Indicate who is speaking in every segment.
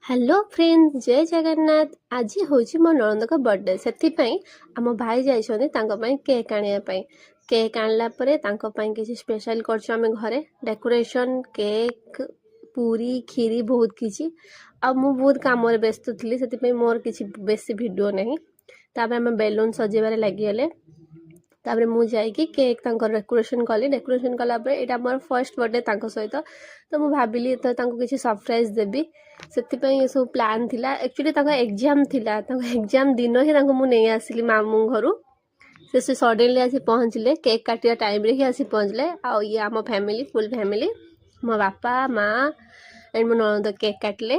Speaker 1: Hello friend, ଜୟ ଜଗନ୍ନାଥ। ଆଜି ହେଉଛି ମୋ ନଣନ୍ଦଙ୍କ ବର୍ଥଡେ। ସେଥିପାଇଁ ଆମ ଭାଇ ଯାଇଛନ୍ତି ତାଙ୍କ ପାଇଁ କେକ୍ ଆଣିବା ପାଇଁ। କେକ୍ ଆଣିଲା ପରେ ତାଙ୍କ ପାଇଁ କିଛି ସ୍ପେଶାଲ କରିଛୁ ଆମେ ଘରେ, ଡେକୋରେସନ୍, କେକ୍, ପୁରୀ, କ୍ଷୀରି, ବହୁତ କିଛି। ଆଉ ମୁଁ ବହୁତ କାମରେ ବ୍ୟସ୍ତ ଥିଲି, ସେଥିପାଇଁ ମୋର କିଛି ବେଶୀ ଭିଡ଼ିଓ ନାହିଁ। ତାପରେ ଆମେ ବେଲୁନ୍ ସଜେଇବାରେ ଲାଗିଗଲେ। ତାପରେ ମୁଁ ଯାଇକି କେକ୍ ତାଙ୍କର ଡେକୋରେସନ୍ କଲି। ଡେକୋରେସନ୍ କଲା ପରେ ଏଇଟା ମୋର ଫର୍ଷ୍ଟ ବର୍ଥଡେ ତାଙ୍କ ସହିତ, ତ ମୁଁ ଭାବିଲି ତ ତାଙ୍କୁ କିଛି ସରପ୍ରାଇଜ୍ ଦେବି। ସେଥିପାଇଁ ଏସବୁ ପ୍ଲାନ୍ ଥିଲା। ଆକ୍ଚୁଆଲି ତାଙ୍କ ଏକ୍ଜାମ୍ ଥିଲା। ତାଙ୍କ ଏକ୍ଜାମ୍ ଦିନ ହିଁ ତାଙ୍କୁ ମୁଁ ନେଇ ଆସିଲି ମାମୁଁ ଘରୁ। ସେ ସେ ସଡେନଲି ଆସି ପହଞ୍ଚିଲେ, କେକ୍ କାଟିବା ଟାଇମ୍ରେ ହିଁ ଆସି ପହଞ୍ଚିଲେ। ଆଉ ଇଏ ଆମ ଫ୍ୟାମିଲି, ଫୁଲ୍ ଫ୍ୟାମିଲି, ମୋ ବାପା, ମା ଆଣ୍ଡ ମୋ ନଣନ୍ଦ କେକ୍ କାଟିଲେ।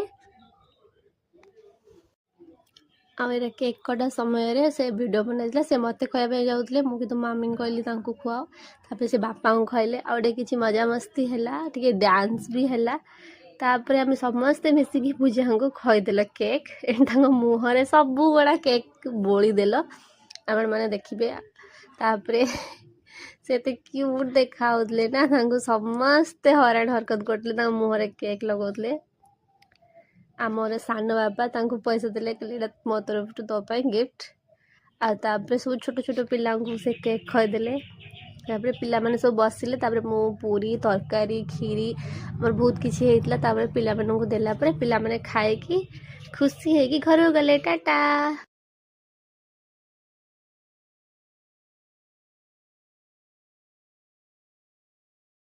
Speaker 1: ଆଉ ଏଇଟା କେକ୍ କଟା ସମୟରେ ସେ ଭିଡ଼ିଓ ବନାଇଥିଲା। ସେ ମୋତେ ଖୁଆଇବା ପାଇଁ ଯାଉଥିଲେ, ମୁଁ କିନ୍ତୁ ମାମିଙ୍କୁ କହିଲି ତାଙ୍କୁ ଖୁଆଅ। ତାପରେ ସେ ବାପାଙ୍କୁ ଖୁଆଇଲେ। ଆଉ ଟିକେ କିଛି ମଜାମସ୍ତି ହେଲା, ଟିକେ ଡ୍ୟାନ୍ସ ବି ହେଲା। ତାପରେ ଆମେ ସମସ୍ତେ ମିଶିକି ପୂଜାଙ୍କୁ ଖୁଆଇଦେଲ କେକ୍। ତାଙ୍କ ମୁହଁରେ ସବୁ ଗୁଡ଼ା କେକ୍ ବୋଳିଦେଲ, ଆପଣମାନେ ଦେଖିବେ। ତାପରେ ସେ ଏତେ କ୍ୟୁଟ୍ ଦେଖା ହେଉଥିଲେ ନା, ତାଙ୍କୁ ସମସ୍ତେ ହଇରାଣ ହରକତ କରୁଥିଲେ, ତାଙ୍କ ମୁହଁରେ କେକ୍ ଲଗାଉଥିଲେ। ଆମର ସାନ ବାପା ତାଙ୍କୁ ପଇସା ଦେଲେ, କହିଲେ ଏଇଟା ମୋ ତରଫରୁ ତୋ ପାଇଁ ଗିଫ୍ଟ। ଆଉ ତାପରେ ସବୁ ଛୋଟ ଛୋଟ ପିଲାଙ୍କୁ ସେ କେକ୍ ଖୁଆଇଦେଲେ। ତାପରେ ପିଲାମାନେ ସବୁ ବସିଲେ। ତାପରେ ମୁଁ ପୁରୀ, ତରକାରୀ, କ୍ଷୀରି, ଆମର ବହୁତ କିଛି ହେଇଥିଲା। ତାପରେ ପିଲାମାନଙ୍କୁ ଦେଲା ପରେ ପିଲାମାନେ ଖାଇକି ଖୁସି ହେଇକି ଘରକୁ ଗଲେ। ଟାଟା।